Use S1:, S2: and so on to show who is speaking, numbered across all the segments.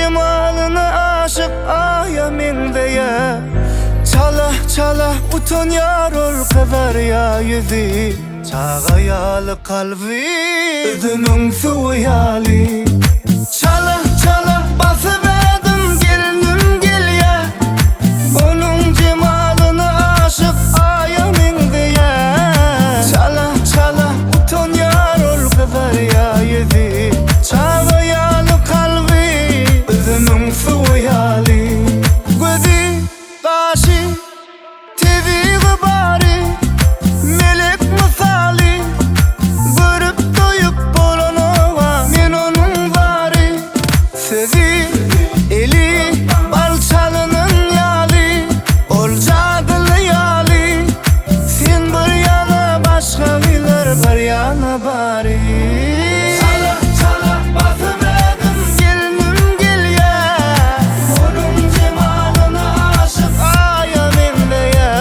S1: jemalyna aşyk Aýa meňzeýä. Çala çala utanýar ol gyzarýa ýüzi. Çaga ýaly kalby üzümiň suwy ýaly. Çala çala basyp ädim gelnim gelýä. Onuň jemalyna aşyk Aýa meňzeýä. Çala çala utanýar ol gyzarýa ýüzi. Çaga ýaly kalby üzümiň suwy ýaly. Gözi, gaşy, tebigy bary, melek mysaly. Görüp doýup bolanok-a men onuň zary. Sözi, eli bal çalynan ýaly, ol jadyly ýaly. Sen bir ýana başga gyzlar bir ýana bary. Çala çala basyp ädim gelnim gelýä. Onuň jemalyna aşyk Aýa meňzeýä.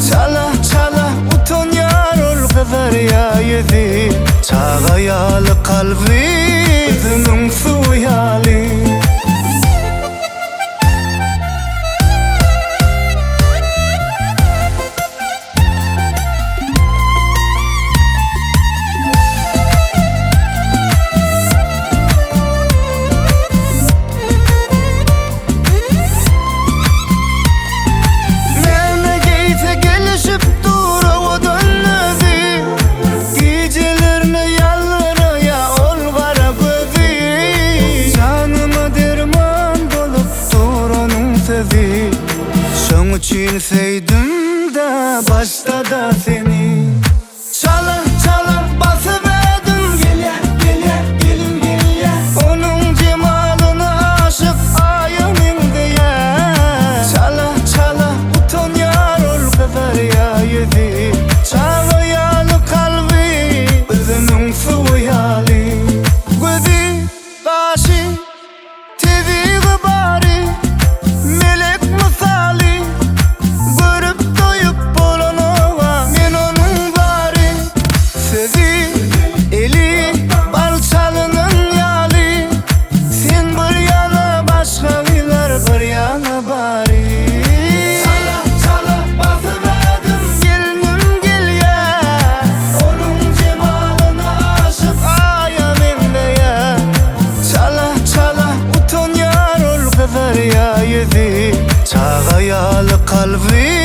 S1: Çala çala utanýar ol gyzarýa ýüzi. Çaga ýaly kalby üzümiň suwy ýaly. Näme geýse gelişip dur owadan özi. Gijelerine ýalbaraýa ol gara gözi. Janyma derman bolup dur onuň sözi. Şoň üçin söýdüm-de başda-da seni. Çala çala basyp ädim gelýä gelýä gelin gelýä. Onuň jemalyna aşyk Aýa meňzeýä. Çala çala utanýar ol gyzarýa ýüzi. Çaga ýaly kalby üzümiň suwy ýaly. Gözi, gaşy, Tebigy bary, melek mysaly, Görüp doýup bolanok-a men onuň zary. Sözi, eli bal çalynan ýaly, Sen bir ýana, başga gyzlar bir ýana bary. Çala, çala basyp ädim, gelnim gelýä, Onuň jemalyna aşyk Aýa meňzeýä. Çala çala utanýar ol gyzarýa ýüzi. Çaga ýaly kalby.